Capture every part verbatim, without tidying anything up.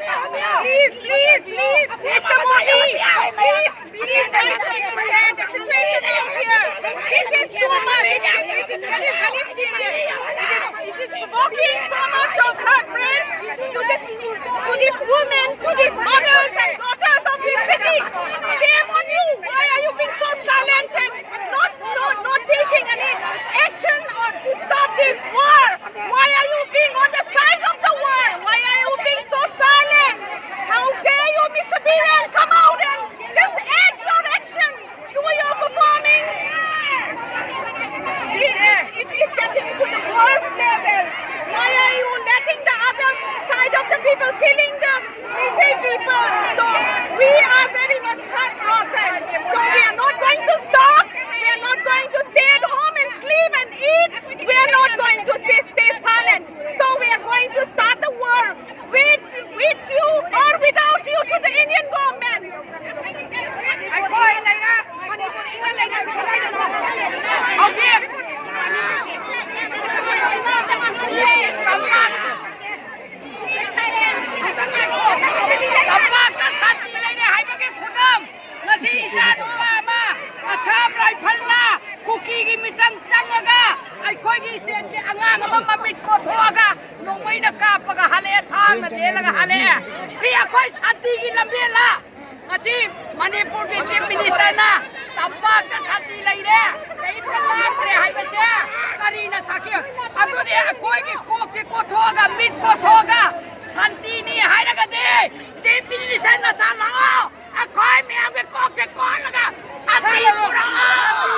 Please, please, please, Mister Modi, please, please, help us understand the situation out here. This is too much. It is very, very serious. It is, it is provoking so much of hatred to this, to these women, to these mothers and daughters of this city. Shame on you. Why are you being so silent and not, not, not taking any action or to stop this war? Why are you being on the side of the war? Why are you being so silent? How dare you, Mister Biren? Come out and just add your action to your performing. It, it, it is getting to the worst level. Why are you letting the other side of the people killing the Meitei people? So we are very much heartbroken. So we are not going to stop. We are not going to stay at home and sleep and eat. We are not going to stay, stay silent. So we are going to start the war with, with you or without you to the Indian government. ꯑꯩꯈꯣꯏ ꯂꯩꯔꯥꯛ ꯃꯅꯤꯄꯨꯔ ꯏꯪꯅ ꯂꯩꯅ ꯁꯤꯡꯅ ꯂꯩꯅꯅꯣ꯫ ꯍꯧꯖꯤꯛ ꯇꯝꯄꯥꯛꯇ ꯁꯥꯟꯇꯤ ꯂꯩꯔꯦ ꯍꯥꯏꯕꯒꯤ ꯈꯨꯗꯝ ꯉꯁꯤ ꯏꯆꯥ ꯅꯨꯄꯥ ꯑꯃ ꯑꯁꯥꯝ ꯔꯥꯏꯐꯜꯅ ꯀꯨꯀꯤꯒꯤ ꯃꯤꯆꯪ ꯆꯪꯉꯒ ꯑꯩꯈꯣꯏꯒꯤ ꯁ꯭ꯇꯦꯠꯀꯤ ꯑꯉꯥꯡ ꯑꯃ ꯃꯃꯤꯠ ꯀꯣꯊꯣꯛꯑꯒ ꯅꯣꯡꯃꯩꯅ ꯀꯥꯞꯄꯒ ꯍꯜꯂꯛꯑꯦ, ꯊꯥꯡꯅ ꯂꯦꯜꯂꯒ ꯍꯜꯂꯛꯑꯦ꯫ ꯁꯤ ꯑꯩꯈꯣꯏ ꯁꯥꯟꯇꯤꯒꯤ ꯂꯝꯕꯦꯜꯂ? ꯉꯁꯤ ꯃꯅꯤꯄꯨꯔꯒꯤ ꯆꯤꯐ ꯃꯤꯅꯤꯁꯇꯔꯅ ꯇꯝꯄꯥꯛꯇ ꯁꯥꯟꯇꯤ ꯂꯩꯔꯦ, ꯀꯔꯤꯝꯇ ꯂꯥꯡꯗ꯭ꯔꯦ ꯍꯥꯏꯕꯁꯦ ꯀꯔꯤꯅ ꯁꯥꯈꯤ? ꯑꯗꯨꯗꯤ ꯑꯩꯈꯣꯏꯒꯤ ꯀꯣꯛꯁꯦ ꯀꯣꯊꯣꯛꯑꯒ, ꯃꯤꯠ ꯀꯣꯊꯣꯛꯑꯒ ꯁꯥꯟꯇꯤꯅꯤ ꯍꯥꯏꯔꯒꯗꯤ ꯆꯤꯐ ꯃꯤꯅꯤꯁꯇꯔ ꯅꯆꯥ ꯂꯥꯛꯑꯣ, ꯑꯩꯈꯣꯏ ꯃꯌꯥꯝꯒꯤ ꯀꯣꯛꯁꯦ ꯀꯣꯜꯂꯒ ꯁꯥꯟꯇꯤ ꯄꯨꯔꯛꯑꯣ!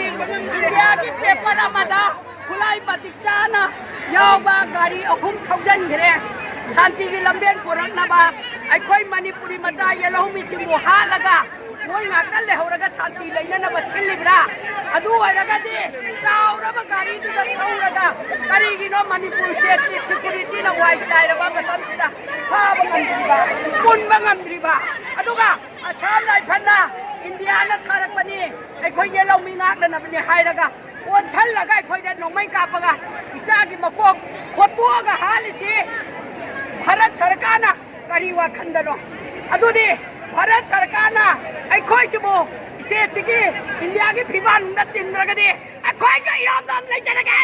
ꯏꯟꯗꯤꯌꯥꯒꯤ ꯄꯦꯄꯔ ꯑꯃꯗ ꯈꯨꯠꯂꯥꯏ ꯃꯇꯤꯛ ꯆꯥꯅ ꯌꯥꯎꯕ ꯒꯥꯔꯤ ꯑꯍꯨꯝ ꯊꯧꯖꯤꯟꯈ꯭ꯔꯦ꯫ ꯁꯥꯟꯇꯤꯒꯤ ꯂꯝꯕꯦꯟ ꯄꯨꯔꯛꯅꯕ ꯑꯩꯈꯣꯏ ꯃꯅꯤꯄꯨꯔꯤ ꯃꯆꯥ ꯌꯦꯜꯍꯧꯃꯤꯁꯤꯡꯕꯨ ꯍꯥꯠꯂꯒ ꯃꯣꯏ ꯉꯥꯛꯇ ꯂꯩꯍꯧꯔꯒ ꯁꯥꯟꯇꯤ ꯂꯩꯅꯅꯕ ꯁꯤꯜꯂꯤꯕ꯭ꯔꯥ? ꯑꯗꯨ ꯑꯣꯏꯔꯒꯗꯤ ꯆꯥꯎꯔꯕ ꯒꯥꯔꯤꯗꯨꯗ ꯊꯧꯔꯒ ꯀꯔꯤꯒꯤꯅꯣ ꯃꯅꯤꯄꯨꯔ ꯁ꯭ꯇꯦꯠꯀꯤ ꯁꯦꯀ꯭ꯌꯨꯔꯤꯇꯤꯅ ꯋꯥꯏ ꯆꯥꯏꯔꯕ ꯃꯇꯝꯁꯤꯗ ꯐꯥꯕ ꯉꯝꯗ꯭ꯔꯤꯕ, ꯄꯨꯟꯕ ꯉꯝꯗ꯭ꯔꯤꯕ? ꯑꯗꯨꯒ ꯑꯁꯥꯝ ꯔꯥꯏꯐꯜꯅ ꯏꯟꯗꯤꯌꯥꯅ ꯊꯥꯔꯛꯄꯅꯤ, ꯑꯩꯈꯣꯏ ꯌꯦꯜꯍꯧꯃꯤ ꯉꯥꯛꯅꯅꯕꯅꯤ ꯍꯥꯏꯔꯒ ꯑꯣꯟꯁꯜꯂꯒ ꯑꯩꯈꯣꯏꯗ ꯅꯣꯡꯃꯩ ꯀꯥꯞꯄꯒ ꯏꯆꯥꯒꯤ ꯃꯀꯣꯛ ꯈꯣꯠꯇꯣꯛꯑꯒ ꯍꯥꯠꯂꯤꯁꯤ ꯚꯥꯔꯠ ꯁꯔꯀꯥꯔꯅ ꯀꯔꯤ ꯋꯥꯈꯟꯗꯅꯣ? ꯑꯗꯨꯗꯤ ꯚꯥꯔꯠ ꯁꯔꯀꯥꯔꯅ ꯑꯩꯈꯣꯏꯁꯤꯕꯨ ꯁ꯭ꯇꯦꯠꯁꯤꯒꯤ ꯏꯟꯗꯤꯌꯥꯒꯤ ꯐꯤꯕꯥꯜꯗ ꯇꯤꯟꯗ꯭ꯔꯒꯗꯤ ꯑꯩꯈꯣꯏꯒꯤ ꯏꯔꯣꯝꯗꯣꯝ ꯂꯩꯖꯔꯒꯦ꯫